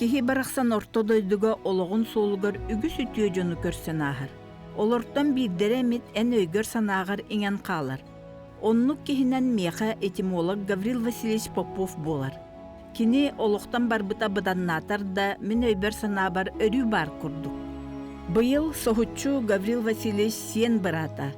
Киһи барахсан орто дойдуга олоҕун суолугар үгүс үтүө дьону көрсөн ааһар. Олортон биирдэрэ эмит эн өйгөр-санааҕар иҥэн хаалар. Оннук киһинэн миэхэ этимолог Гаврил Васильевич Попов буолар. Кини олохтон барбыта быданнаатар да, мин өйбөр-санаабар өрүү баар курдук. Быйыл соһуччу Гаврил Васильевич сиэн быраата,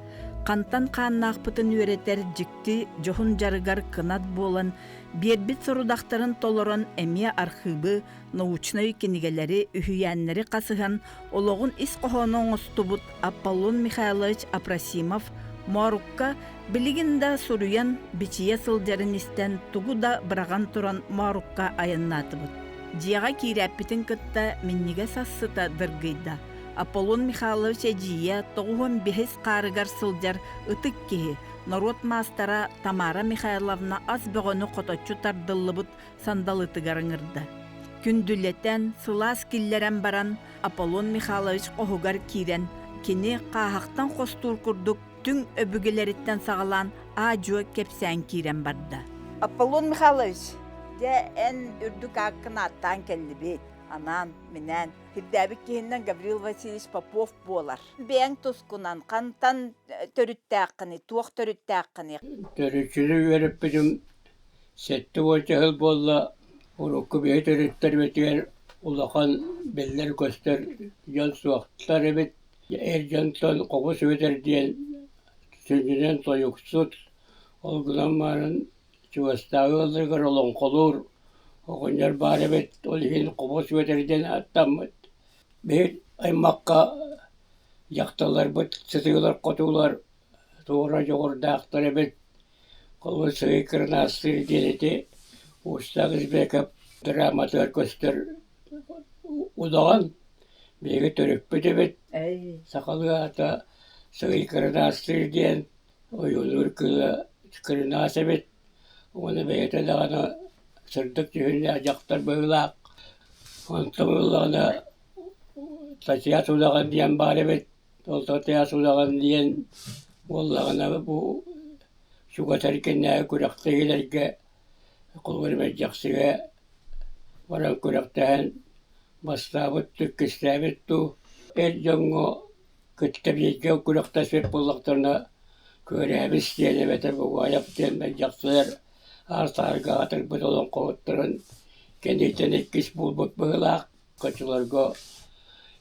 хантан хааннаахпытын үөрэтэр дьикти дьоһун дьарыгар кынат буолан, биэрбит сорудахтарын толорон эмиэ архыыбы, научнай кинигэлэри, үһүйээннэри хасыһан олоҕун ис хоһооно оҥостубут Аполлон Михайлович Апросимов Моорукка билигин да суруйан бичийэ сылдьарын истэн тугу да быраҕан туран Моорукка айаннаатыбыт. Дьиэҕэ киирээппитин кытта минньигэс ас сыта дыргыйда. Аполлон Михайлович эдьиийэ 95 хаарыгар сылдьар ытык киһи, норуот маастара Тамара Михайловна ас бөҕөнү хоточчу тардыллыбыт сандалытыгар ыҥырда. Күндүлэтэн, сылаас киллэрэн баран, Аполлон Михайлович хоһугар киирэн, кини хааһахтан хостуур курдук түҥ өбүгэлэриттэн саҕалаан аа-дьуо кэпсээн киирэн барда. Аполлон Михайлович, дьэ эн үрдүк ааккын ааттаан кэллибит, анаан, минээн. Кирдээбит киһиннэн Гаврил Васильевич Попов буолар. Бэйэҥ тускунан хантан төрүттээххиний, туох төрүттээххиний? Төрүччүнү үөрэппитим 70 сыл буолла, урукку биһи төрүттэрбитигэр улахан биллэр-көстөр дьон суохтар эбит. Эр дьонтон Хобус Үөдэр диэн сүнньүнэн тойуксут, ол гынан баран чугастааҕы ыалларыгар олоҥхолуур оҕонньор баар эбит, ол иһин Хобус Үөдэр диэн ааттаммыт. Биһи аймахха дьахталларбыт сытыылар-хотуулар туора дьоҕурдаахтар эбит. Холобур, Сыгый Кырнаастыыр диэн ити Уустаах Избеков драматыгар көстөр удаҕан биһиги төрүппүт эбит. Сахалыы аата Сыгый Кырнаастыыр диэн ойуулуур кыыла Кырынаас эбит. Уонна бэйэтэ даҕаны сырдык дьүһүннээх дьахтар быһыылаах. Онтон ыллаҕына Татьяна удаҕан диэн баар эбит. Ол Татьяна удаҕан диэн буоллаҕына бу чугас эркиннээҕи күрэхтэһиилэргэ холобур Мэлдьэхсигэ баран күрэхтэһэн бастаабыт, иккистээбит дуу, эр дьоҥҥо кытта бииргэ күрэхтэспит буоллахтарына Күөрээбис диэн эбэтэр Бугуайап диэн мэлдьэхсилэр аар-саарга аатырбыт олоҥхоһуттарын кэнниттэн иккис буолбут быһыылаах. Оччолорго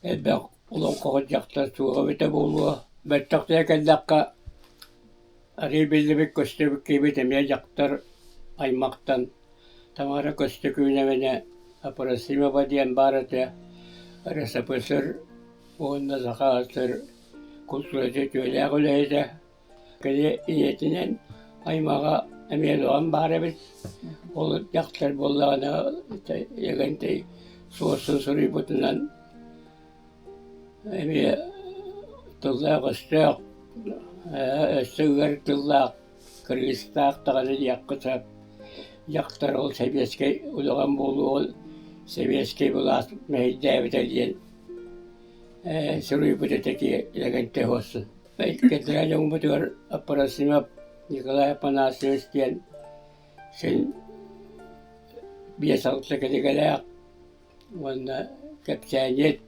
элбэх олоҥхоһут дьахтар суоҕа эбитэ буолуо. Бэттэх кэллэххэ, арыый биллибит көстүбүт киһибит эмиэ дьахтар аймахтан Тамара Көстөкүүнэбинэ Апросимова диэн баар этэ, РСФСР уонна Саха ССР култуурата үтүөлээх үлэһитэ. Кини ийэтинэн аймаҕа эмиэ улахан баар эбит. Ол дьахтар буоллаҕына Лэгэнтэй суоссун суруйбутунан эмиэ тыллаах-өстөөх, өссө ыар тыллаах, кыргыстаах даҕаны диэххэ сөп. Дьахтар ол сэбиэскэй улахан буолуоҕун сэбиэскэй былаас мэһэйдээбитэ диэн суруйбут этэ киһи Лэгэнтэй суоссун. Иккитинэн дьоммутугар Апросимов Николай Афанасьевич диэн син 5-6 кинигэлээх уонна кэпсээнньит,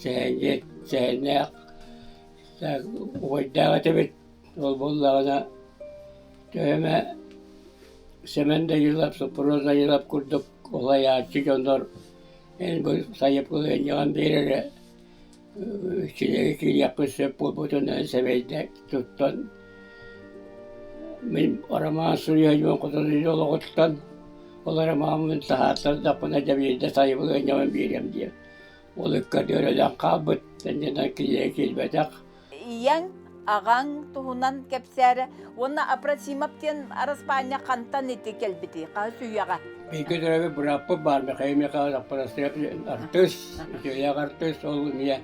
сэһэнньит, сэһэннээх убайдаах этибит. Ол буоллаҕына төһө эмэ Сэмэн Данилов, Соппуруон Данилов курдук уһайааччы дьоннор эн бу сайыпкылыанньаҕын биэр эрэ Кинигэ киириэхпин сөп буолбутун сэбэйдэ туттан мин роман суруйа хотон олоҕуттан ол ромаммын таһаартардахпына дьэ биирдэ сайабылыанньабын биэриэм диэн ол ыкка өлөн хаалбыт иннинэн кинигэ киирбэтэх Ийэҥ, аҕаҥ туһунан кэпсээрэ уонна Апросимов диэн араспаанньа хантан ити кэлбитий, хаһыс үйэҕэ? Бииргэ төрөөбүт бырааппыт баар Михаил Михайлович Апросимов артыыс, үтүөлээх артыыс, ол эмиэ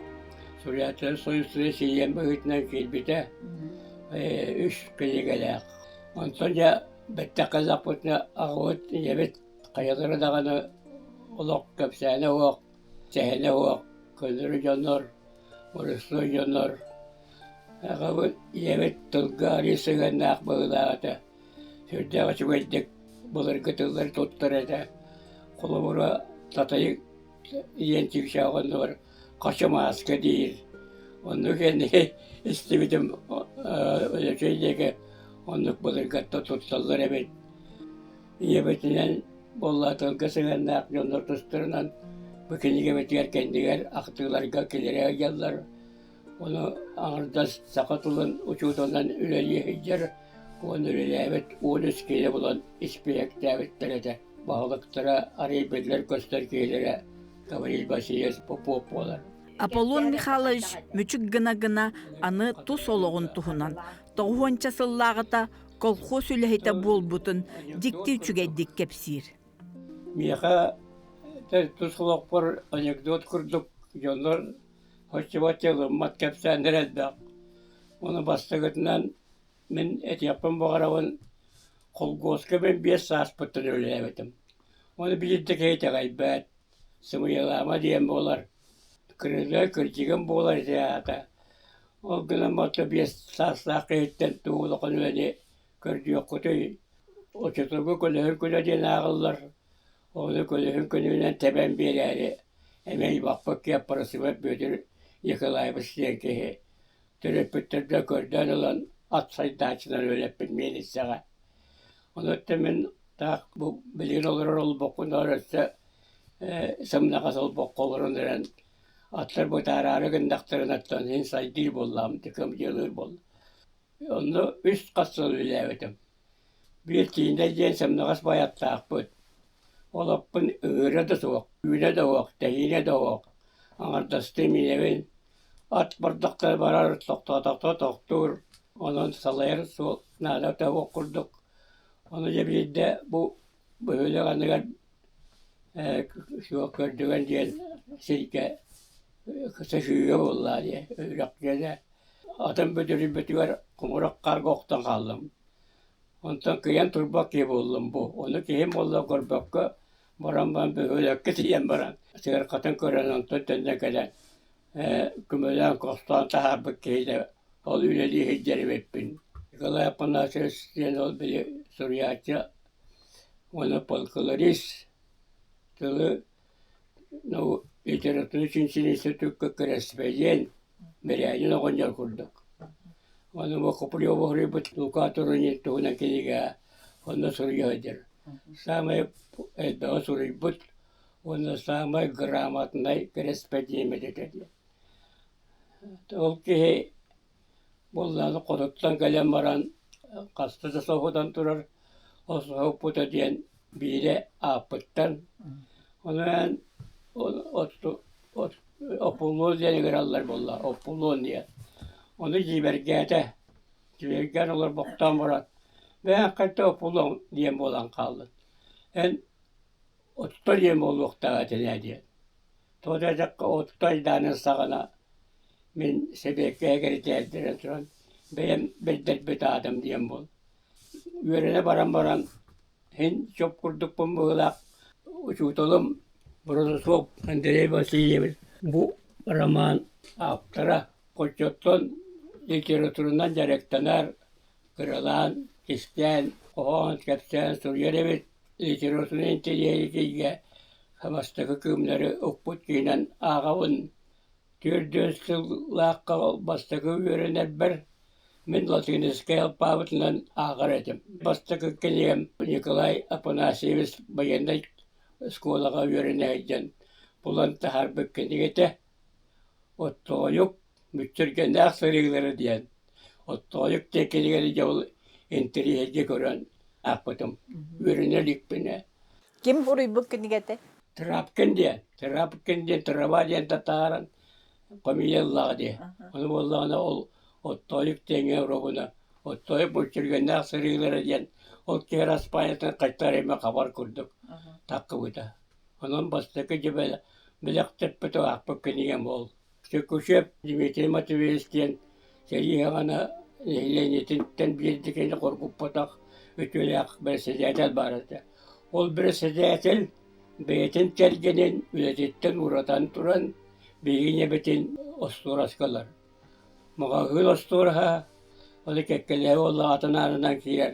суруйааччылар союзтара сирийэн быһыытынан киирбитэ, үс кинигэлээх. Онтон дьэ бэттэх казахпытына аҕабыт, ийэбит хайалара даҕаны олох кэпсээнэ суох, сэһэнэ суох, көннөрү дьоннор Боростуой дьоннор аҕабыт, ийэбит тылга арыый сыһыаннаах быһыылаах этэ. Сүрдээх үчүгэйдик былыргы тыллары туттар этэ. Холобура, Татайык Ийэн чыычаах оннугар хачымааска диир. Оннук кэнники истибитим Өлөчөй диэки оннук былыргатта тутталлар эбит. Ийэбитинэн буолла тылга сыһыаннаах дьоннор тустарынан бу кинигэбитигэр кэннигэр ахтыыларга киллэрэ сылдьаллар. Ону аҥардас саха тылын учууталынан үлэлии сылдьар уонна үлэлээбит 13 киһи булан испииһэктээбиттэр этэ. Баһылыктара арыый биллэр-көстөр киһилэрэ Гаврил Васильевич Попов буолар. Аполлон Михайлович мүчүк гына-гына аны тус олоҕун туһунан тоҕуһуонча сыллааҕыта колхоз үлэһитэ буолбутун дьикти үчүгэйдик кэпсиир. Миэхэ тус олохпор анекдот курдук дьоннор оччо-бачча ылыммат кэпсээннэр элбэх. Ону бастакытынан мин этиэхпин баҕарабын, холкуоска мин 5 сааспыттан үлэлээбитим. Ону биир да киһи итэҕэйбэт, сымыйалаама диэн буолар, кырыга кырдьыгым буолар ити аата. Ол гынан баран 5 саастаах киһиттэн тугу улахан үлэни көрдүөххүтүй? Оччотооҕу көлөһүн күнэ диэн ааҕыллар. Ону көлөһүн күнүнэн тэбэн биэрээри эмиэ баппыт Киаппарасыба Бүөтүр Николаевич диэн киһи төрөппүттэргэ көрдөөн ылан ат сайдааччынан үлэлэппит миэлиссэҕэ. Онуттан мин таах бу билигин олорор олбохпун өссө сымнаҕас олбоххо олорон эрэн аттар бытаараары гыннахтарына оттон син сайдыы буоллаҕым кымдьыалыыр буолла. Онно үс хас сыл үлэлээбитим. Биир киинэ диэн сымнаҕас байаттаахпыт. Олоппун ыҥыыра да суох, үүнэ да суох, тэһиинэ да суох. Аҥардастыы миинэбин. Ат бардахтара барар, тохтоотохто тохтуур. Онон салайар суол наадата суох курдук. Ону дьэ биирдэ бу бөһүөлэк анныгар суох көрдүгэн диэн сиргэ сыһыыга буоллаа диye үрэх диэнэ атын бүдүрүйбүтүгэр кумурах хаарга охтон хааллым. Онтон кыйан турбат киһи буоллум бу. Ону киһим буолла көрбөккө баран баран бөһүөлэккэ тиийэн баран сыарҕатын көрөн онтон төннөн кэлэн көмөлөөн хостоон таһаарбыт киһитэ ол үлэлии сылдьар эбиппин. Николай Афанасьевич диэн ол били суруйааччы уонна фольклорист тылы ну, литература чинчийэр институкка кэрэспэдьиэн Бэрээдин оҕонньор курдук. Ону бу Копылева суруйбут Лука Турунин туһунан кинигэ онно суруйа сылдьар. Саамай элбэҕи суруйбут уонна саамай грамотнай кэрэспэдьиэн этэ диэн. Ол киһи буоллаҕына хотуттан кэлэн баран хаста да соһутан турар, ол соһуппута диэн биирэ ааппыттан. Ону эн Оппулуон диэн ыҥыраллар буолла, Оппулуон диэн. Ону дьиибэргээтэ. Дьиибэргээн олорбохтоон баран, бэйэҥ хайта Оппулуон диэн буолан хааллын. Эн отто диэн буолуохтаах этинээ диэн. Тоҕо диэтэххэ отто айдаанын саҕана мин сэбиэккэ экирэтээрдэрэн туран бэйэм бэрдэрбит аатым диэн буол. Үөрэнэ баран баран син чоп курдукпун быһыылаах учууталым Бородосуоп Андрей Васильевич бу роман ааптара оччоттон литературанан дьарыктанар, кыралаан, кистээн, хоһоон, кэпсээн суруйар эбит. Литературнай интеллигенция бастакы кыымнары укпут киһинэн ааҕабын. 40 сыллаахха бастакы үөрэнэрбэр мин латинскай алпаабытынан ааҕар этим. Бастакы кинигэм Николай Афанасьевич байыаннай оскуолаҕа үөрэнэ сылдьан булан таһаарбыт кинигэтэ «Оттоойук мүччүргэннээх сырыылара» диэн. Оттоойук диэн кинигэни дьэ ол интэриэһиргэ көрөн аахпытым. Үөрэнэ иликпинэ. Ким буруйбут кинигэтэ? Трапкин диэн. Трапкин диэн трава диэн татааран фамилиялааҕа дии. Ону буоллаҕына ол Оттоойук диэҥҥэ оруобуна Оттоойук мүччүргэннээх сырыылара диэн ол киһи араспаанньатын хайтар эмэ хабар курдук таххыбыта. Онон бастакы дьэ бэлэхтэппит аахпыт кинигэм ол. Чөкүчүөп Дмитрий Матвеевич диэн сэрии саҕана нэһилиэнньэтиттэн биирдэ кини хоргуппатах үтүөлээх бэрэссэдээтэл баар этэ. Ол бэрэссэдээтэл бэйэтин кэргэнин үлэтиттэн уратан туран биһиги ийэбитин остуораска ылар. Маҕаһыын остуораһа, ону кэккэлэһэ уолла атын аанынан киирэр.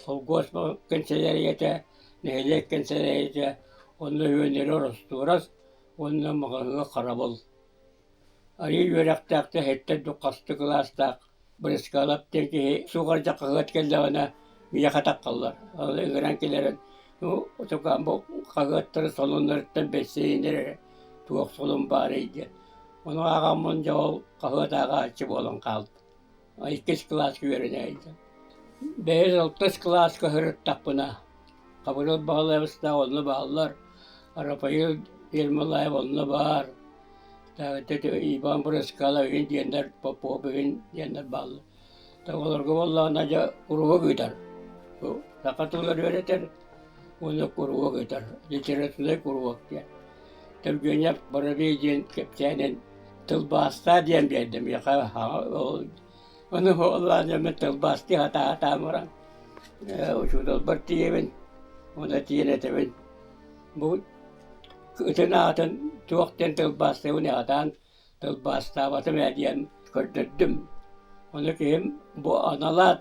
Холкуос кэнсэлээрийэтэ, нэһилиэк кэнсэлээрийэтэ онно үөннэрэр остуорас. уонна маҕаһыыҥҥа харабыл. Арыый үөрэхтээхтэр иһиттэн хастыы кылаастаах Брыскалап диэн киһи суухардьа хаһыат кэллэҕинэ миэхэ таххаллар. Ол ыҥыран киллэрэн бу хаһыаттары сонуннарыттан бэссииннэр эрэ туох солун баарый диэн. Ону ааҕаммын дьэ ол хаһыат ааҕааччы буолан хаалбыт. Иккис кылааска үөрэнэ сылдьан. Бэһис, алтыс кылааска сырыттахпына Хабырыыл Баҕалаабыстаах онно бааллар, Рафаил Ермолаев онно баар, Иван Брыскалов игин диэннэр, Попов игин диэннэр бааллар. Олорго буоллаҕына дьэ куруһуок ыытар. Саха тылыгар үөрэтэр уонна куруһуок ыытар, литературнай куруһуок диэн. Тургенев Воробей диэн кэпсээнин тылбаастаа диэн биэрдэ миэхэ ону буоллаҕына тылбаастыы сатаатаан баран учууталбар тиийэбин уонна тиийэн этэбин бу ытын аатын туох диэн тылбаастыыбын аатаан тылбаастаабатым ээ диэн көрдөрдүм. Ону киһим бу аналаат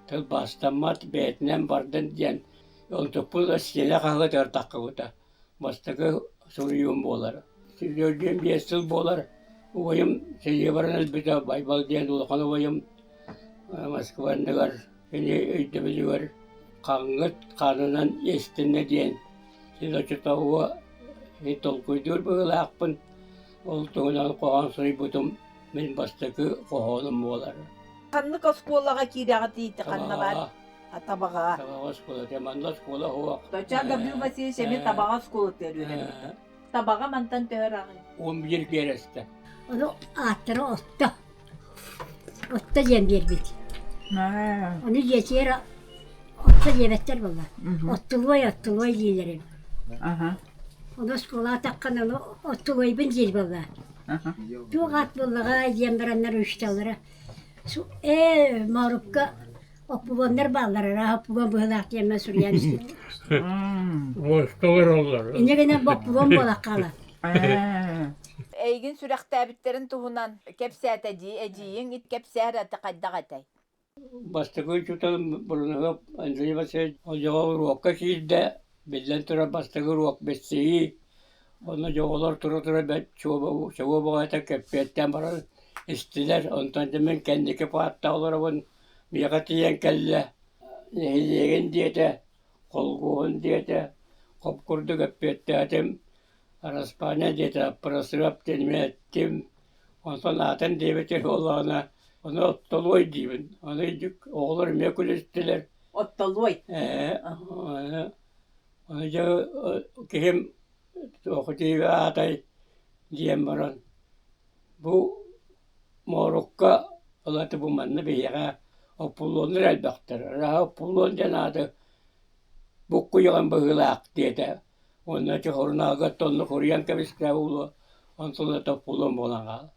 тылбаастаммат бэйэтинэн бардын диэн онтукпун стена хаһыатыгар таххыбыта. Бастакы суруйуум буолар. Сүрүөрдүөн биэс сыл буолар. Убайым сэриигэ баран өлбүтэ Байбал диэн улахан убайым Москва анныгар кини өйдөбүлүгэр хаҥҥыт хаанынан иэстэннэ диэн син оччотооҕуга толкуйдуур быһыылаахпын. Ол туһунан хоһоон суруйбутум мин бастакы хоһоонум буолар. Ханнык оскуолаҕа киирэҕитий ханна баар? Табаҕа. Табаҕа оскуолата. Манна оскуола суох. Точа Гаврил Васильевич эмиэ Табаҕа оскуолатыгар үөрэммитэ. Табаҕа мантан төһө ыраҕый? 11 биэрэстэ. Ону ааттара Отто. Отто диэн биэрбит. Ону дьиэтигэр Отто диэбэттэр буолла. Оттулуой, оттулуой дииллэр эбит. Ону оскуолаҕа таххан ону оттулуойбун диир буолла. Туох аат буоллаҕай диэн бараннар учителлара ээ Моорукка Оппугоннар бааллар, арааһа оппугон быһыылаах диэммин суруйан истибитим. Муосталар оллор. Инньэ гынан боппугон буола хаалар. Эйигин сүрэхтээбиттэрин туһунан кэпсээтэ дии, эдьиийиҥ кэпсээр этэ хайдах этэй? Бастакы учууталым Бурнахов Андрей Васильевич дьоҕо уруокка киирдэ, биллэн турар бастакы уруок бэссийии. Онно дьоҕолор тура-тура бэрт чуо баҕайыта кэппиэттээн баран истилэр, онтон дьэ мин кэнники паартаҕа олоробун Миэхэ тиийэн кэллэ, нэһилиэгин диэтэ, холкуоһун диэтэ, хоп курдук эппиэттээтим, араспаанньа диэтэ, Просрап диэн эмиэ эттим, онтон аатын диэбитин буоллаҕына, ону оттолуой диибин, ону оҕолор эмиэ күлүстүлэр. Оттолуой? Ээ, ону дьэ киһим туох аатай диэн баран, бу Моорукка ол аата бу манна биһиэхэ оппулуоннар элбэхтэр. Арааһа оппулуон диэн ааты буккуйаҕын быһыылаах диэтэ. Уонна ити сурунаалга онно суруйан кэбистэ буолуо, онтон ылата оппулуон буолан хаалла.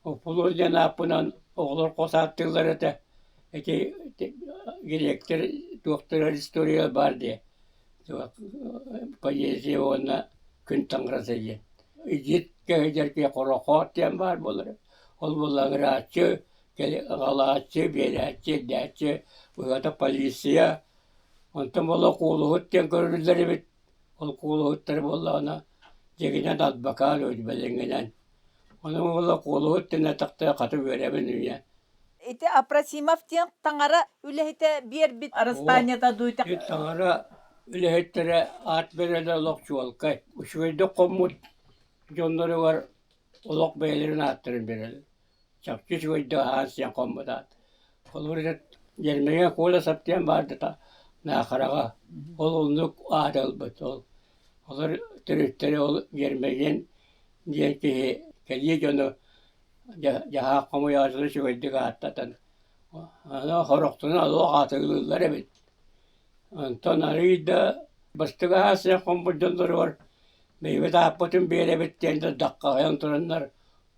Оппулуон диэн ааппынан оҕолор хос ааттыыллар этэ. Ити гректэр туохтара история баар дии. Поэзия уонна күн таҥарата диэн. Идьит кэһэйдэргэ хорохоот диэн баар буолар. Ол буоллаҕырааччы, аҕалааччы, биэрээччи, ирдээччи, быһата полиция. Онтон буола куолуһут диэн көрүллэр эбит. Ол куолуһуттары буоллаҕына дьиҥинэн адвокат бэлиҥҥинэн. Ону буола куолуһут диэн эттэхтэрэ хата үөрэбин үйэ. Ити Апросимов диэн таҥара үлэһитэ биэрбит араспаанньата дуу Таҥара үлэһиттэрэ аат бэрэлэ олох чуолкай. Үчүгэйдик хоммут дьонноругар олох бэйэлэрин ааттарын биэрэллэр. Чахчы үчүгэйдик аһаан сиэн хоммут аат. Холобур, Ермеге Колесов диэн баар да Наахараҕа ол оннук аат ылбыт. Ол олор төрүттэрэ ол Ермеген диэн киһи кэлии дьону дьаһаах хомуйааччыны үчүгэйдик ааттатан аны сорохторун олох аатыргыыллар эбит. Онтон арыый да бастакы аасыйа хоммут дьонноругар бэйэбит ааппытын биэрэбит диэн даххаһыйан тураннар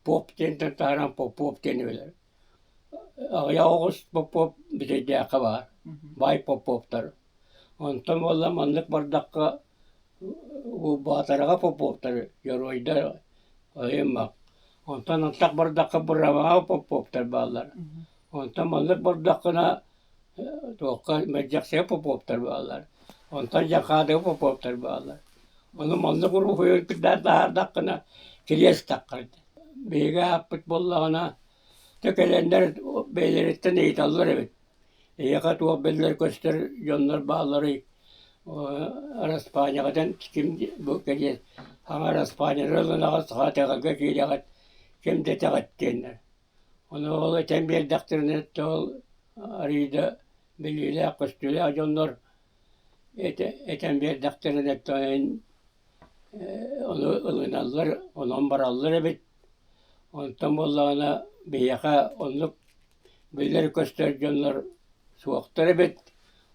поп диэнтэн таһааран Попов диэн эбэлэр. Аҕыйах оҕус Попов Бүтэйдээххэ баар, баай Поповтар. Онтон буолла маннык бардахха Баатараҕа Поповтар дьоруойдар айыммах. Онтон антах бардахха Бырамаҕа Поповтар бааллар. Онтон маннык бардаххына туохха Мэлдьэхсигэ Поповтар бааллар. Онтон Дьахаадыга Поповтар бааллар. Ону маннык уруһуйу таһаардаххына кириэс таххар. Биһиги ааппыт буоллаҕына, дьэ кэлэннэр бэйэлэриттэн ыйыталлар эбит. Эйиэхэ туох биллэр-көстөр дьоннор баалларый? Араспаанньаҕытын ким бу кэлиэ хаҥа араспаанньаны ылынаҕыт, саха итэҕэлгэ киирэҕит, ким дэтэҕит диэннэр. Ону ол этэн биэрдэхтэринэ ол арыый да билиилээх-көстүүлээх дьоннор этэн биэрдэхтэринэ ону ылыналлар, онон бараллар эбит. Онтон буоллаҕына биһиэхэ оннук биллэр-көстөр дьоннор суохтар эбит.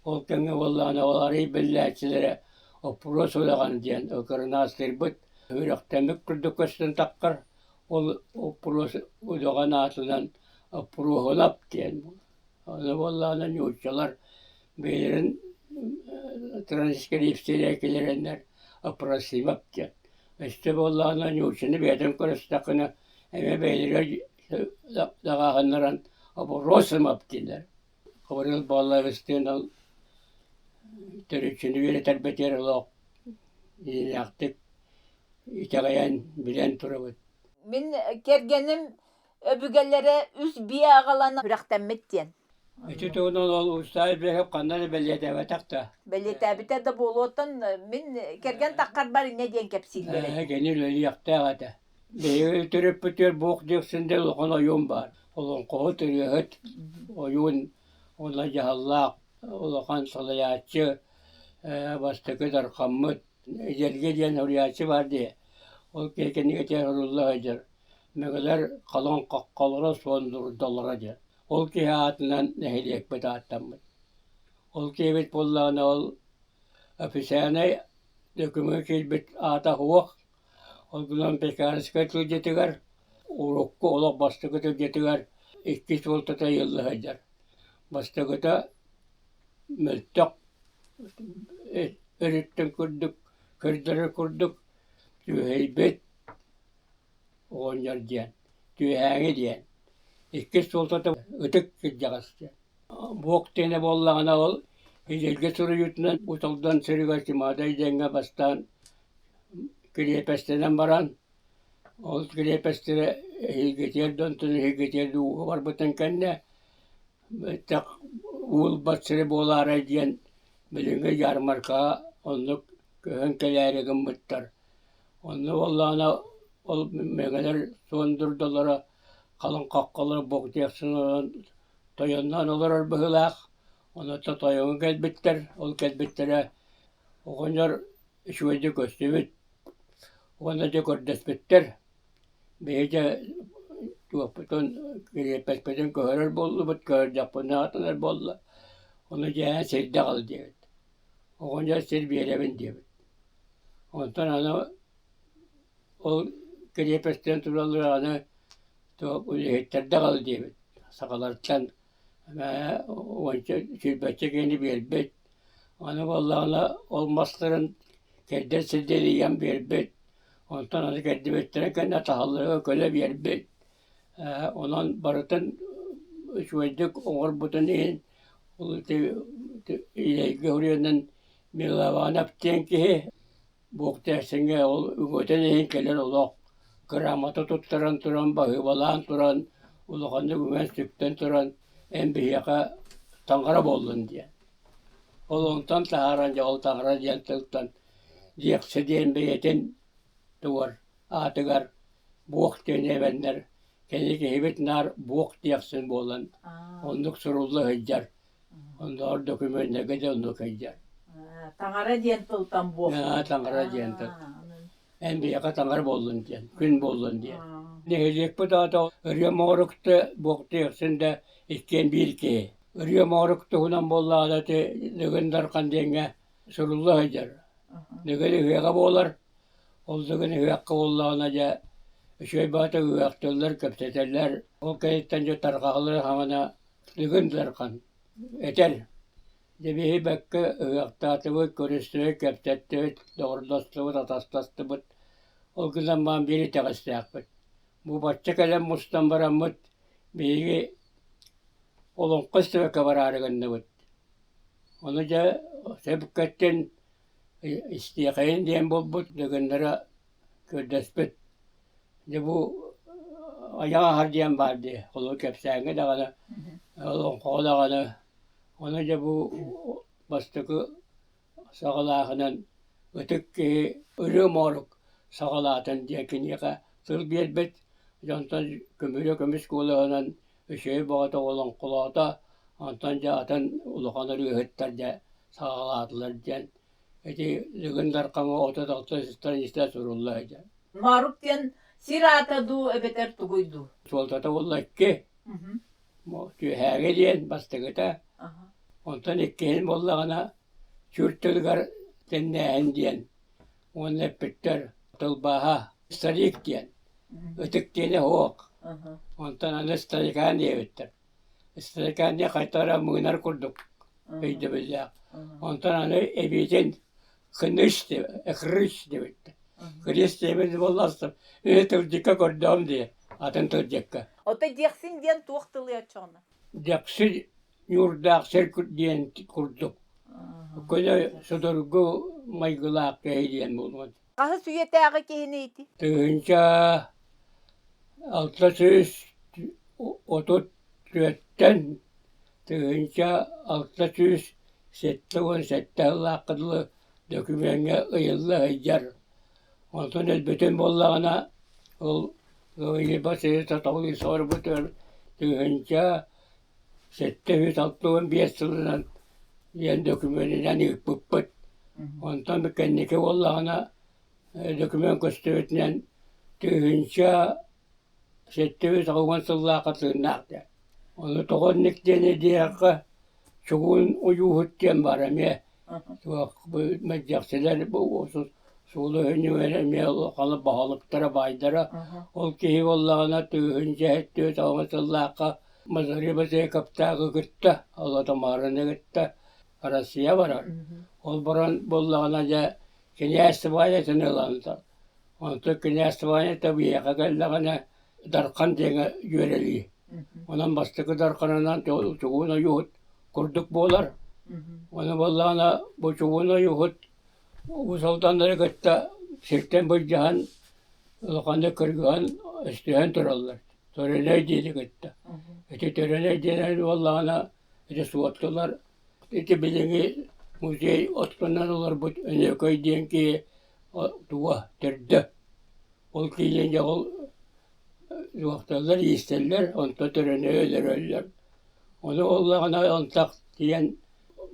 Ол кэмҥэ буоллаҕына ол арыый биллээччилэрэ Оппуруос удаҕан диэн кырынаастыырбыт үрэхтэммит курдук көстөн таххар ол Оппуруос удаҕан аатынан Оппуруоһунап диэн. Ону буоллаҕына нууччалар бэйэлэрин транскрипция киллэрэннэр Опросимов диэн. Өссө буоллаҕына нууччаны бэйэтин көрүстэххинэ эмиэ бэйэлэригэр даҕааһыннаран Обросимов дииллэр. Гаврил Павловичтыын ол төрүччүнү үөрэтэрбитигэр олох иилээхтик итэҕэйэн билэн турабыт. Мин кэргэним өбүгэлэрэ үс биэ аҕалан сүрэхтэммит диэн. Ити туһунан ол Устаев Бэһэп ханна да бэлиэтээбэтэх да. Бэлиэтээбитэ да буолуоттан мин кэргэн таххарбар инньэ диэн кэпсииллэр Ээ, кини үлэлиэхтээх этэ. Биһиги төрөппүтүгэр Буох Дьиэксин диэн улахан ойуун баар. Олоҥхоһут, ырыаһыт, ойуун уонна дьаһаллаах улахан салайааччы, ээ, бастакы дархаммыт Эдьэргэ диэн суруйааччы баар дии. Ол киһи кинигэтигэр сурулла сылдьар. Мөҥөлөр халыҥ хаххалара суон дурдалара диэн. Ол киһи аатынан нэһилиэкпит ааттаммыт. Ол киһибит буоллаҕына ол официальнай дөкүмүҥҥэ киирбит аата суох. Ол гынан Пекарскай тылдьытыгар урукку олох бастакы тылдьытыгар икки суолтата ыйылла сылдьар. Бастакыта мөлтөх өрүттэн курдук көрдөрөр курдук түөһэйбит оҕонньор диэн, түөһээҥи диэн. Иккис суолтата ытык кырдьаҕас диэн. Буок диэнэ буоллаҕына ол Идэлги суруйуутунан Уус-Алдан сиригэр Чымаадай диэҥҥэ бастаан кириэпэстэнэн баран, ол кириэпэстэрэ эһиилгитигэр да онтон эһиилгитигэр да ууга барбытын кэннэ бэттэх уолбат сирэ буолаарай диэн билиҥҥи ярмаркаҕа оннук көһөн кэлээри гыммыттар. Онно буоллаҕына ол мэҥэлэр суон дурдалара халыҥ хаххалара буохтуйахсын олорон тойонноон олорор быһыылаах. Онуоха тойоҥҥо кэлбиттэр, ол кэлбиттэрэ оҕонньор үчүгэйдик көстүбүт уонна дьэ көрдөспүттэр. Биһиги туохпутун кириэппэспитин көһөрөр буоллубут, көһөрдөхпүнэ аатанар буолла. Ону дьэ сирдэ аҕал диэбит. Оҕонньор сир биэрэбин диэбит. Онтон аны ол кириэпэстэн тураллар аны туох үлэһиттэрдэ аҕал диэбит. Сахалартан уонча сүүрбэччэ киһини биэрбит. Аны буоллаҕына ол мастарын кэрдэр сирдэрин ыйан биэрбит. Онтон аны кэрдибиттэрин кэннэ таһалларыгар көлө биэрбит. Онон барытын үчүгэйдик оҥорбутун иһин ол ити Илэйгэ уруйанан Милованов диэн киһи Буохтээсиҥҥэ ол үгүөтэн иһин кэлэр олох грамота туттаран туран, баһыыбалаан туран, улаханнык үҥэн-сүктэн туран эн биһиэхэ таҥара буоллун диэн. Ол онтон таһааран дьэ ол таҥара диэн тылтан Диэхсэ диэн бэйэтин тугар аатыгар Буох диэн эбэннэр кини киһибит наар Буох диэхсин буолан оннук сурулла сылдьар. Оннооҕор докумуоннарга да оннук сылдьар. Таҥара диэн тылтан буох. Таҥара диэн тыл. Эн биһиэхэ таҥара буоллун диэн, күн буоллун диэн. Нэһилиэкпит аата Ырыа Моҕорук да, Буох диэхсин да иккиэн биир киһи. Ырыа Моҕорук туһунан буоллаҕына ити Дыгын Дархан диэҥҥэ сурулла сылдьар. Дыгын ыһыаҕа буолар. Ол дыгын ыһыахха буоллаҕына дьэ үчүгэй баҕата ыһыахтыыллар, кэпсэтэллэр. Ол кэнниттэн дьэ тарҕаһаллар хаҥана Дыгын Дархан этэр: "Дьэ биһи бэккэ ыһыахтаатыбыт, көрүстүбүт, кэпсэттибит, доҕордостубут, атастастыбыт. Ол гынан баран биир итэҕэстээхпит. Бу бачча кэлэн мустан бараммыт биһиги олоҥхо истибэккэ бараары гынныбыт. Ону дьэ сөпкөттөн. Истиэхэйин диэн буолбут, дыгыннара көрдөспүт. Дьэ бу айах аһар диэн баар дии, холобур кэпсээҥҥэ даҕаны, олоҥхоҕо даҕаны. Ону дьэ бу бастакы саҕалааһынан ытык киһи ырыа моорук саҕалаатын диэн киниэхэ тыл биэрбит. Дьонтон көмүрүө көмүс куолаһынан үчүгэй бөҕөтө олоҥхолоото, онтон дьэ атын улахан ырыаһыттар дьэ саҕалаатылар диэн ити Дыгын Дархаҥа 36 страница сурулла сылдьар. Моорук диэн сир аата дуу эбэтэр тугуй дуу? Суолтата буолла икки. Түөһээги диэн бастакыта, онтон иккиһин буоллаҕына сүр тылыгар тэннээһин диэн уонна эппиттэр тылбааһа старик диэн, ытык диэнэ суох. Онтон аны старикан диэбиттэр. Старикан диэн хайта эрэ мыынар курдук өйдөбүллээх. Онтон аны эбиитин Кыныш хрыч диэбиттэр. Хрис диэбит буоллаастар үһү тылдьыкка көрдөҕүм дии, атын тылдьыкка. Ото диэхсин диэн туох тылый оччоҕуна? Дьэкси ньуурдаах сир диэн курдук. Көнө судургу майгылаах киһи диэн буолуон. Хаһыс үйэтээҕи киһини ити? 1634-тэн 1677 сыллаахха дылы дөкүмүөҥҥэ ыйылла сылдьар. Онтон өлбүтүн буоллаҕына, ол ыйыба сири саталыы сорбутугар 1765 сылынан диэн дөкүмүөнүнэн ыыппыппыт. Онтон кэнники буоллаҕына, дөкүмүөн көстүбүтүнэн 1780 сыллаахха тыыннаах диэн. Ону тоҕо инник диэни диэххэ, чугуун ойууһут диэн баар эмиэ туох мэлдьэхсилэр бу суолу өһүнүгэр эмиэ улахан баһылыктара баайдара. Ол киһи буоллаҕына 1770 сыллаахха Мазари Базекаптааҕы кытта, Алатамараны кытта Россия барар. Ол баран буоллаҕына дьэ кинээс Ванятын ылан онтон кинээс Ванята биһиэхэ кэллэҕинэ Дархан диэҥҥэ дьүөрэлии. Онон бастакы Дарханынан чугуун ойууһут курдук буолар. Ону буоллаҕына бу чугуун ойууһут Уус Алданнары кытта сиртэн былдьаһан улаханнык кыргыһан өстөһөн тураллар. Төрөнөй диэни кытта. Ити Төрөнөй диэн буоллаҕына ити суоттулар ити билиҥҥи музей отунан олорбут Өнөкөй диэн киһи туга төрдө. Ол киинин дьэ ол суохталлар, иистэллэр, онто төрөнө өлөрөллөр. Ону буоллаҕына онтох тиийэн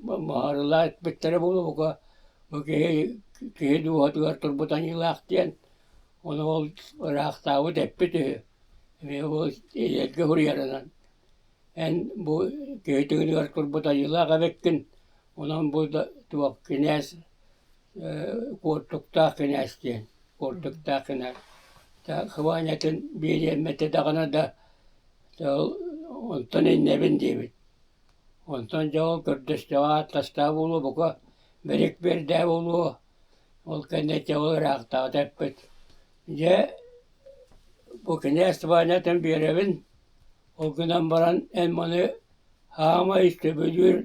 маһарылаа эппиттэрэ буолуо бу киһи киһи дууһатыгар турбут аньыылаах диэн ону ол ыраахтаабыт эппит үһү. Эмиэ ол ийэргэ суруйарынан эн бу киһи тыыныгар турбут айыылаах эбиккин, онон бу да туох кинээс куортуктаах кинээс диэн, куортуктаах кинээс. Хыбаанньатын биэриэммэтэ даҕаны да онтон иннэбин диэбит. Онтон дьэ ол көрдөстөҕө ааттастаҕа буолуо, бука бэрик биэрдээ буолуо, ол кэннэ дьэ ол ыраахтаҕыта эппит: «Дьэ, бу кинээс Ванятын биэрэбин, ол гынан баран эн маны хаамай сөбүлүүр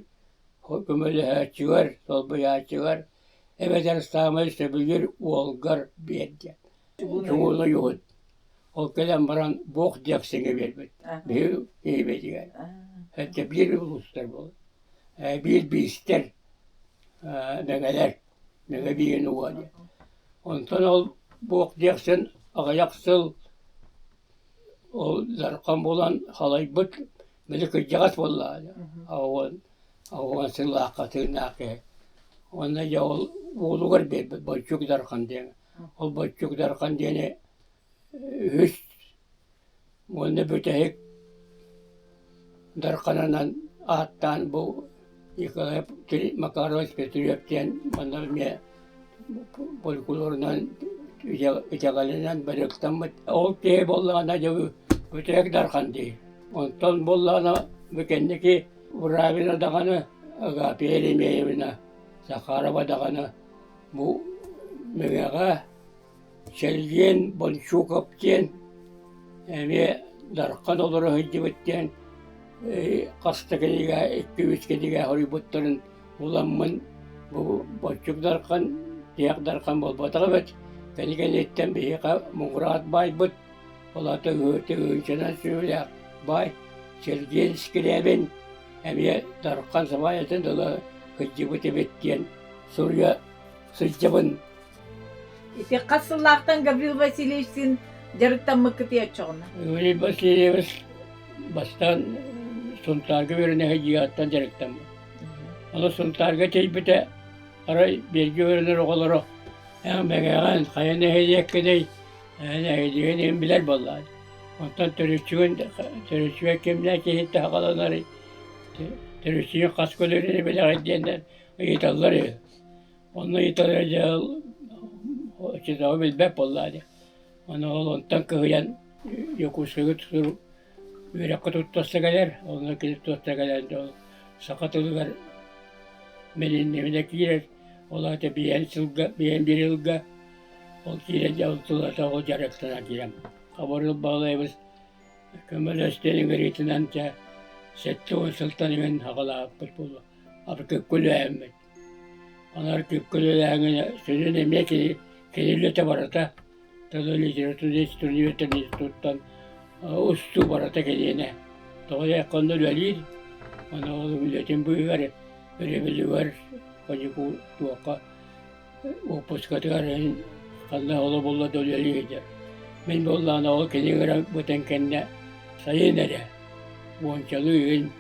көмөлөһөөччүгэр, солбуйааччыгар эбэтэр саамай сөбүлүүр уолгар биэр» диэн. Чугуун ойуһут. Ол кэлэн баран буох диэхсиҥҥэ биэрбит. Биһиги киһибитигэр. Өттө биир улуустар буолар. Биир биистэр, мэҥэлэр, мэҥэ биирин уга диэн. Онтон ол буох диэхсин аҕыйах сыл ол Дархан буолан халайбыт били кырдьаҕас буоллаҕа 80 сыллаахха тыыннаах киһи. Уонна дьэ ол уолугар биэрбит Бойчук Дархан диэн. Ол Бойчук Дархан диэни үһүс уонна бүтэһик Дарханынан ааттаан бу Николай Макарович Петров диэн манна эмиэ фольклорунан итэҕэлинэн барыктаммыт. Ол киһи буоллаҕына дьэ бүтэһик Дархан дии. Онтон буоллаҕына бу кэнники Уравина даҕаны, Агапия Еремеевна, Захарова даҕаны бу Мэҥэҕэ Чэлгиэн Бончуков диэн эмиэ Дархан олоро сылдьыбыт диэн хас да кинигэ, икки-үс кинигэ суруйбуттарын буламмын бу Бончук Дархан Тиһэх Дархан буолбатах эбит. Кини кэнниттэн биһиэхэ муҥураат баайбыт, ол аата тыһыынчанан сүөһүлээх баай Сергей Скрябин эмиэ Дархан сабаайатын ыла сылдьыбыт эбит диэн суруйа сылдьабын. Ити хас сыллаахтан Гаврил Васильевичтыын дьарыктаммыккытый оччоҕуна? Гаврил Васильевич бастаан Сунтаарга үөрэнэ сылдьыаҕыттан дьарыктаммыт. Ону Сунтаарга тиийбитэ Арай бииргэ үөрэнэр оҕолоро эн мэҥэҕин хайа нэһилиэккиний, нэһилиэгин иһин билэр буоллаҕа. Онтон төрүччүгүн төрүччүгэ кимнээх киһиттэн саҕаланарый, төрүччүгүн хас көлүөнэни билэҕит диэннэр ыйыталлар үһү. Онно ыйыталлар дьэ оччотооҕу билбэт буоллаҕа дии. Аны ол онтон кыһыйан Дьокуускайга үөрэххэ туттарса кэлэр, онно кини туттарса кэлэн ол саха тылыгар мэлиннэминэ киирэр, ол аата биээн сылга, биээн биир ылга ол киирэн дьэ ол тылата ол дьарыктанан киирэн Хабырыыл Баһылайабыс көмөлөстөн ыҥырыытынан дьэ 70 сылтан иҥэн аҕалаабыппыт буолуо аркыкка үлэлээммит. Аны аркыкка үлэлээҥҥэ сүрүн эмиэ кини кини үлэтэ барыта Тылы литература институттан устуу барыта кэлиэнэ. Тоҕо диэххэ онно үлэлиир, аны ол үлэтин быыһыгар, өрөбүлүгэр, каникул туохха уоппускатыгар ханна оло булла да үлэлии сылдьар. Мин буоллаҕына ол кини ыҥырбытын кэннэ сайын эрэ уончалыы ыйын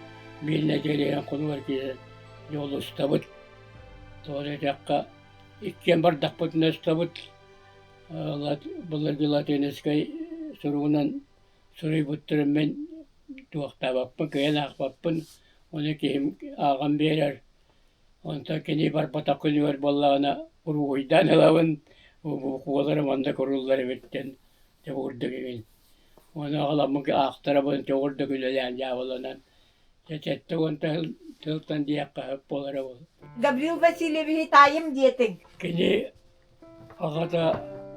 биир нэдиэлэнэн хонугар киирэн дьолустабыт. Тоҕо диэтэххэ иккиэн бардахпытына устабыт Былыргы латинскай суругунан суруйбуттарын мин туохтаабаппын, кыайан аахпаппын, ону киһим ааҕан биэрэр. Онтон кини барбатах күнүгэр буоллаҕына уруһуйдаан ылабын, букваларым онно куруллар эбит диэн дьоҕурдук игин. Ону аҕаламмын аахтарабын, дьоҕурдук үлэлээн дьаабыланан дьэ 70 тылтан диэххэ сөп буолара буолуо. Гаврил Васильевиһы таайым диэтиҥ. Кини Аҕата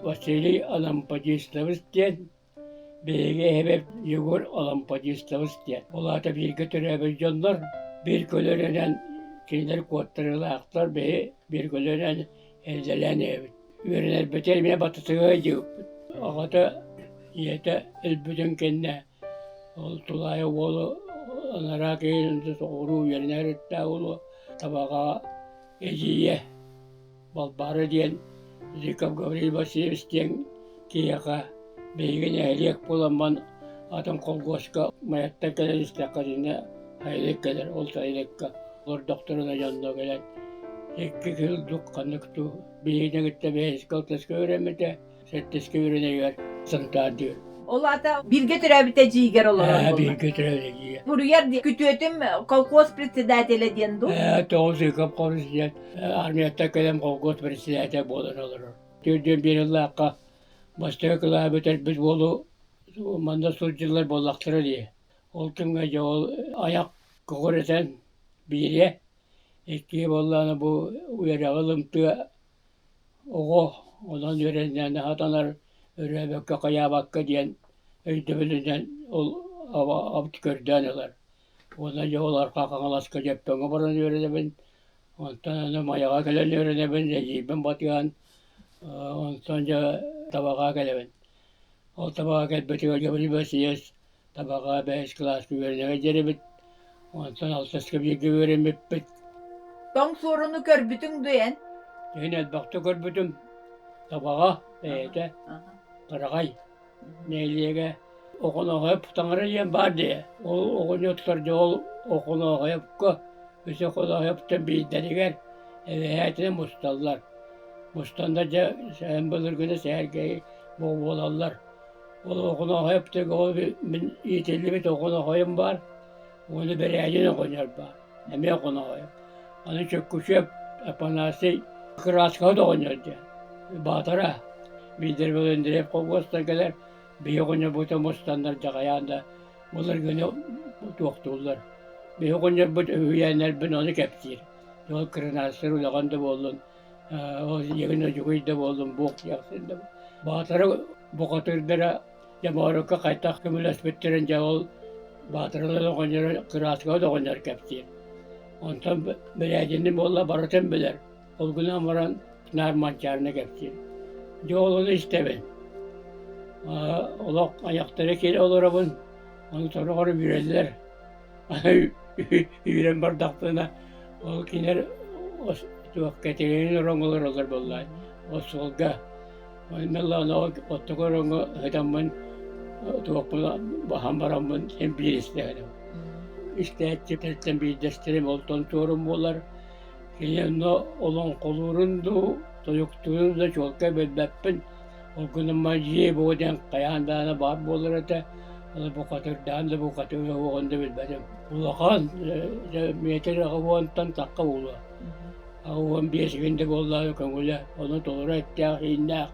Василий Алампадистович диэн, биһиги эһэбит Егор Алампадистович диэн. Ол аата бииргэ төрөөбүт дьоннор биир көлүөнэнэн кинилэр куоттарыылаахтар, биһи биир көлүөнэн эрдэлээн иһэбит. Үөрэнэрбитигэр эмиэ батысыга сылдьыбыппыт. Аҕата ийэтэ өлбүтүн кэннэ ол тулаайа уолу анараа киһи соҕуруу үөрэнэр эттээх уолу табаҕа эдьиийэ Балбаара диэн Зыков Гаврил Васильевич диэн киһиэхэ биһиги нэһилиэк буоламмын атын колхуоска Майаттан кэлэн истэххитинэ сайылык кэлэр, ол сайылыкка олордохторуна дьонно кэлэн икки кыһыл ханнык дуу биһигини кытта бэһискэ алтыска үөрэммитэ, сэттискэ үөрэнэригэр Сунтаардыыр. Ол аата бииргэ төрөөбүт эдьиийгэр олорор буолла. Бииргэ төрөөбүт эдьиийэ. Буруйар күтүөтүм колхоз председателэ диэн дуу? Тоҕус Зыков Хорус диэн армияттан кэлэн колхоз председателэ буолан олорор. Төрдүөн биир ыллаахха бастакы кылааһы бүтэрбит уолу манна сылдьыллар буоллахтара дии. Ол кэмҥэ дьэ ол айах көҕүрэтэн биириэ, иккиһи буоллаҕына бу үөрэҕи ылымтыа Оҕо онон үөрэннээн аһатанар өрөөбөккө хайаабакка диэн өйдөбүлүнэн ол көрдөөн ылар. Уонна дьэ ол Арҕаа Хаҥаласка Дьөппөҥҥө баран үөрэнэбин, онтон аны Майаҕа кэлэн үөрэнэбин, эдьиийбин батыһан, онтон дьэ Табаҕа кэлэбин. Ол Табаҕа кэлбитигэр Гаврил Васильевич Табаҕа бэһис кылааска үөрэнэ диэбит, онтон алтыска бииргэ үөрэммиппит. Тоҥ суоруну көрбүтүҥ дуо эн? Иһин элбэхтэ көрбүтүм. Табаҕа бэйэтэ Тараҕай нэһилиэгэ Охонооһойоп таҥара диэн баар дии. Ол оҕонньоттор дьэ ол Охонооһойопко үс Охонооһойоптон биирдэригэр эбэһээтинэ мусталлар. Мустаннар дьэ сэһэн былыргыны сэһэргэһи буолаллар. Ол Охонооһойоптарга ол мин иитиллибит Охонооһойум баар уонна Бэрээдин оҕонньор баар, эмиэ Охонооһойоп. Аны Чөккүчүөп Апанасий кырааскаһыт оҕонньор диэн Баатара биирдэр был Андреев холкуостан кэлэр, биһи оҕонньорбута мустаннар дьаҕайаан да былыргыны туохтууллар. Биһи оҕонньорбут үһүйээннэрбин ону кэпсиир. Ол кырынаастар улахан да буоллун, ол ийэгин одьугуй да буоллун, буох диэхсин да Баатара бухатыырдара дьэ Моорукка хайдах көмөлөспүттэрин дьэ ол Баатаралар оҕонньоро кырааскаҕа да оҕонньор кэпсиир. Онтон Бэрээдини буолла барытын билэр. Ол гынан баран Наар Манчаарыны кэпсиир. Дьэ ол ону истэбин. Олох айахтара киирэ олоробун, ону сороҕор үүрэллэр. Үүрэн бардахпына, ол кинилэр туох кэтирин ороҥҥо олороллор буоллаҕа, остуолга. Онно оттук ороҥҥо сытаммын туохпун баһан бараммын син биир истэҕиним. Истээччиттэн биирдэстэрим олтон туорум буолар. Кини онно олоҥхолуурун дуу, тойуктуурун да чуолкай билбэппин. Ол гынан дьиэ буо диэн хайаан даҕаны баар буолар этэ. Ол букатырдаан да букатыыр уоҕун да билбэтим. Улахан метр аҕа уонтан тахха буолуо. 85 күн да буоллаҕа көҥүлэ. Ону толору эттээх-ииннээх.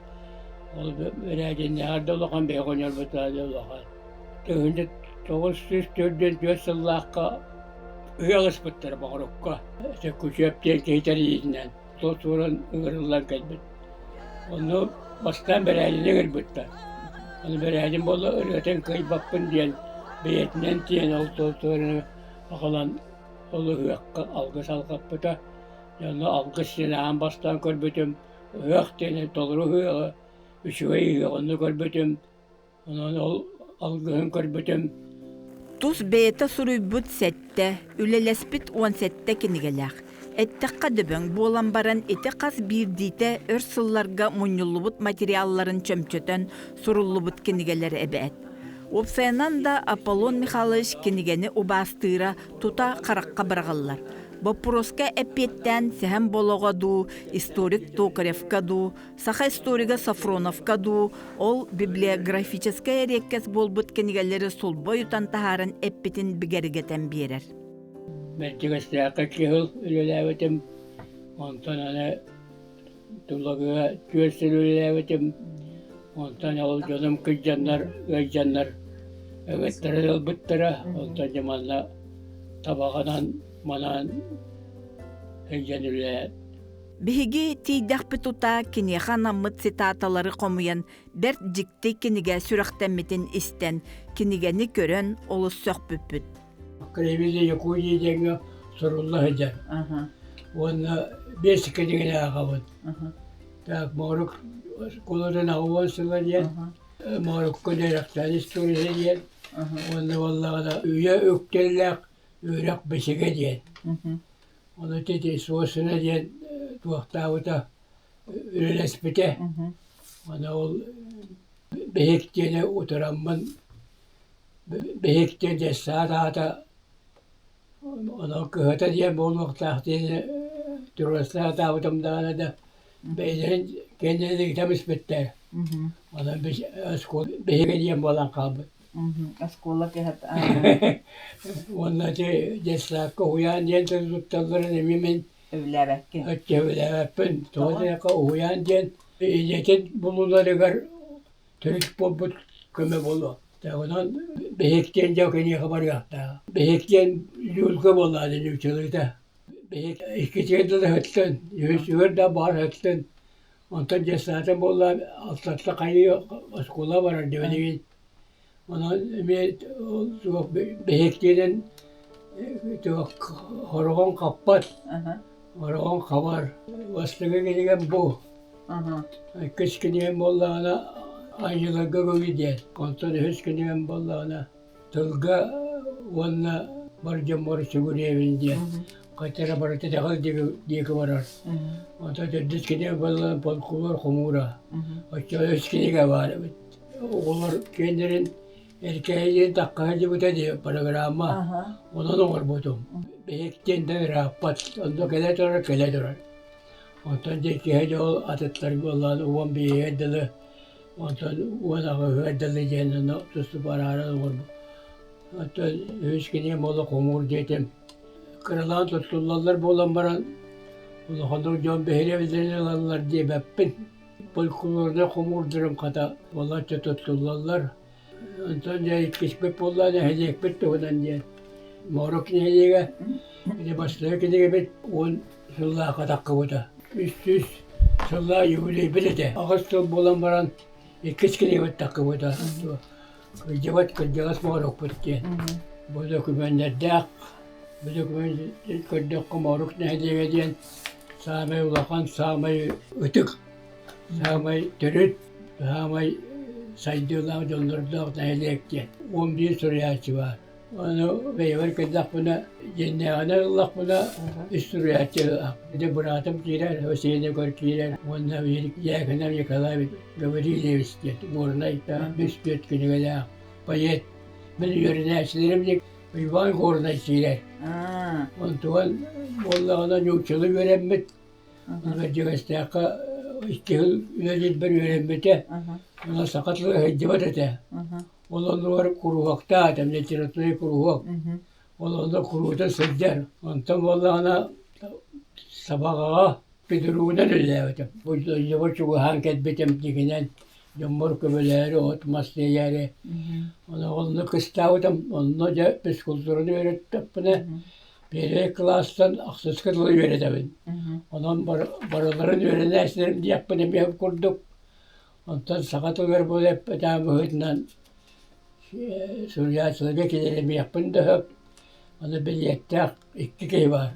Ол бэрээдиннээҕэр да улахан бэйэ оҕонньорбутаа да улахан. 1944 сыллаахха ыал ыспыттара Боҕорукка. Күчүөп диэн киһи тэрийиитинэн туос ууран ыҥырыллан кэлбит. Онно бастаан бэрээдини ыҥырбыттар. Аны бэрээдин буолла ырыатын кыайбаппын диэн бэйэтинэн тиийэн ол туос аҕалан ол ыһыахха алгыс алҕаппыта. Онно алгыс диэн аан бастаан көрбүтүм, ыһыах диэни толору ыһыаҕы, үчүгэй ыһыах онно көрбүтүм. Онон ол алгыһын көрбүтүм. Тус бэйэтэ суруйбут сэттэ, үлэлэспит 17 кинигэлээх. Эттэххэ дөбөҥ буолан баран ити хас биирдиитэ өр сылларга мунньуллубут материалларын чөмчөтөн суруллубут кинигэлэр эбээт. Уопсайынан да Аполлон Михайлович кинигэни убаастыыра тута харахха быраҕыллар. Боппуруоска эппиэттээн Сэһэн Болоҕо дуу, историк Токаревка дуу, саха историга Софроновка дуу, ол библиографическай эриэккэс буолбут кинигэлэри сулбой утан таһааран эппитин бигэргэтэн биэрэр. Бэрдьигэстээххэ киһил үлэлээбитим, онтон аны Тулагыга түөрт сыл үлэлээбитим, онтон ол дьонум кырдьаннар, ыалдьаннар ыгыттарын ылбыттара, онтон дьэ манна табаҕынан манаан сылдьан үлэлээн. Биһиги тиийдэхпит утаа киниэхэ анаммыт цитаталары хомуйан бэрт дьикти кинигэ сүрэхтэммитин истэн, кинигэни көрөн олус сөхпүппүт. Кривили Якутии диэҥҥэ сурулла сылдьар. Уонна биэс кинигэни ааҕабын. Так, Морук кулатын 80 сыла диэн, Морукка үөрэхтээн история диэн, уонна буоллаҕына үйэ үктэллээх үөрэх бичигэ диэн. Ону ити Суосуна диэн туохтаабыта үлэлэспитэ. Аны ол биһик диэни утараммын Биһиктиэн дьэссаат аата онон кыһата диэн буолуохтаах диэни туруорсаатаабытым даҕаны да бэйэлэрин кэннилэрин ыытан испиттэр. Онон оскуола биһиги диэн буолан хаалбыт. Оскуола кыһата. Уонна ити детсадка уһуйаан диэн тылы тутталларын эмиэ мин Өбүлээбэккин. Өбүлээбэппин. Тоҕо диэххэ уһуйаан диэн идэтин булуларыгар төрүт буолбут көмө буолуо. Онон биһиктиэн дьэ киниэхэ барыахтаах. Биһиктиэн люлька буоллаҕа нууччалыыта. Биһик иккитигэр дылы сыттын, үһүсүгэр да баар сыттын. Онтон детсадта буолла алтатта хайыы оскуола барар диэбитигин. Онон эмиэ суох биһиктиэнэн туох хороҕон хаппат. Хороҕон хабар. Бастакы кинигэм бу. Иккис кинигэм буоллаҕына Айыыларга көҥү диэн. Онтон үһүс кинигэм буоллаҕына Тылга уонна бар дьоммор сүгүрүйэбин диэн. Хайта эрэ барыта итэҕэл диэки барар. Онтон төрдүс кинигэ буоллаҕына Полкулар хомуура. Оччоҕо үс кинигэ баар эбит. Оҕолор киэннэрин Эркээйи тахха сылдьыбыта дии программа. Онон оҥорбутум. Биһиктиэн да ырааппат. Онно кэлэ турар, кэлэ турар. Онтон дьэ киһи дьол атыттар буоллаан 15-эр дылы, онтон 18-ар дылы диэн онно туступ арааран оҥорбут. Оттон үһүс кинигэм буолла хомуур диэтим. Кыралаан туттуллаллар буолан баран, улаханнык дьон биһирэбиллэрин ылаллар диэбэппин. Фольклорнай хомуурдарым хата балачча туттуллаллар. Онтон дьэ иккиспит буолла нэһилиэкпит туһунан диэн Морук нэһилиэгэ ити бастакы кинигэбит 10 сыллаахха таххыбыта. 300 сыллаах юбилейбит этэ. 8 сыл буолан баран иккис кинигэбит таххыбыта. Кырдьыбат кырдьаҕас Моорукпут диэн. Бу докумуоннардаах, бу докумуон көрдөххө Морук нэһилиэгэ диэн. Саамай улахан, саамай ытык, саамай төрүт, саамай сайдыылаах дьоннордоох нэһилиэк диэн. 11 суруйааччы баар. Ону бэйэбэр кэллэхпинэ, дьиҥнээҕинэн ыллахпына, үс суруйааччы ити быраатым киирэр, Василий Егор киирэр уонна Яконов Николай Гаврильевич диэн Горнай үс түөрт кинигэлээх поэт. Мин үөрэнээччилэрим диэн Иван Горнай киирэр. Онтуган буоллаҕына нууччалыы үөрэммит, Бэрдьигэстээххэ икки сыл үлэлиирбэр үөрэммитэ, онон саха тыла сылдьыбат этэ. Ол оннугар куруһуоктаатым, литературнай куруһуок. Ол онно куруутун сылдьар. Онтон буоллаҕына Сабаҕаҕа педругунан үлэлээбитим. Бу дойдубар чугаһаан кэлбитим дьиҥинэн дьоммор көмөлөөрү, от-мас тиэйээри. Ону онно кыстаабытым. Онно дьэ физкультураны үөрэттэхпинэ первый кылаастан ахсыска дылы үөрэтэбин. Онон барыларын үөрэнээччилэрим диэхпин эмиэ курдук. Онтон саха тылыгар буола эппэтэҕим быһыытынан суруйааччыларга киллэримиэхпин да сөп. Аны билиэттээх икки киһи баар.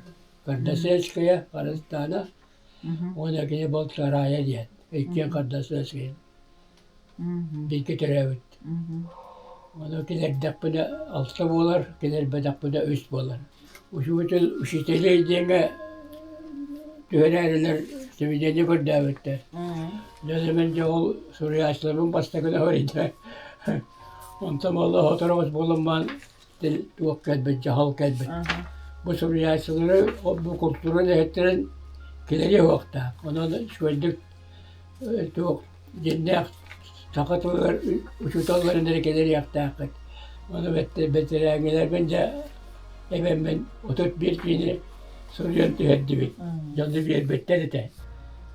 Кардашевская Харыстаана уонна кини Болтораайа диэн. Иккиэн Кардашевская. Бииргэ төрөөбүт. Ону киллэрдэхпинэ алта буолар, киллэрбэтэхпинэ үс буолар. Учуутал учителей диэҥҥэ түһэрээрилэр сибидиэнньэ көрдөөбүттэр. Дьэ мин дьэ ол суруйааччыларбын бастакы да Онтон буолла сотору буолуммаан туох кэлбит, дьаһал кэлбит. Бу суруйааччылары бу култуура үлэһиттэрин килэриэ уохтаах. Онон үчүгэйдик туох дьиннээх саха тылыгар учууталларын эрэ кэлэриэхтээххит. Ону бэтэрээҥҥилэрбин дьэ эбэммин 31 киини суруйан түһэрдибит. Дьону биэрбиттэр этэ.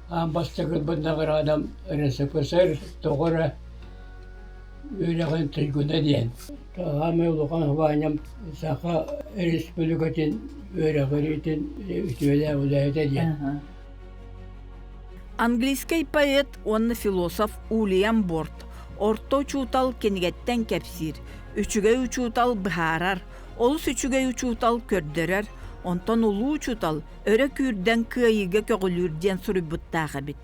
Аан бастакы ылбыт наҕараадам РСФСР тоҕо эрэ үөрэҕин туйгуна диэн. Саамай улахан Ваням Саха Республикатын үөрэҕириитин үтүөлээх үлэһитэ диэн. Английскай поэт уонна философ Уильям Борт орто учуутал кинигэттэн кэпсиир, үчүгэй учуутал быһаарар, олус үчүгэй учуутал көрдөрөр, онтон улуу учуутал өрө күүрдэн кыайыыга көҕүлүүр диэн суруйбуттаах эбит.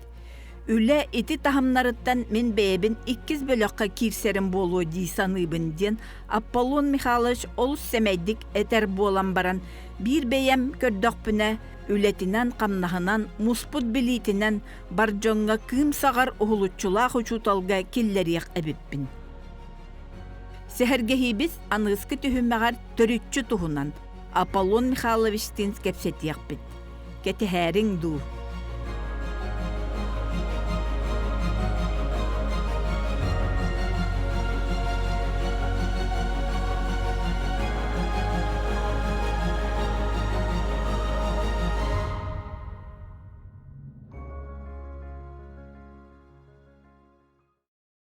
Үлэ ити таһымнарыттан мин бэйэбин иккис бөлөххө киирсэрим буолуо дии саныыбын диэн Аполлон Михайлович олус сэмэйдик этэр буолан баран, биир бэйэм көрдөхпүнэ, үлэтинэн-хамнаһынан, муспут билиитинэн бар дьоҥҥо кыым саҕар уһулуччулаах учууталга киллэриэх эбиппин. Сэһэргэһиибит аныгыскы түһүмэҕэр төрүччү туһунан Аполлон Михайловичтыын кэпсэтиэхпит. Кэтэһээриҥ дуу?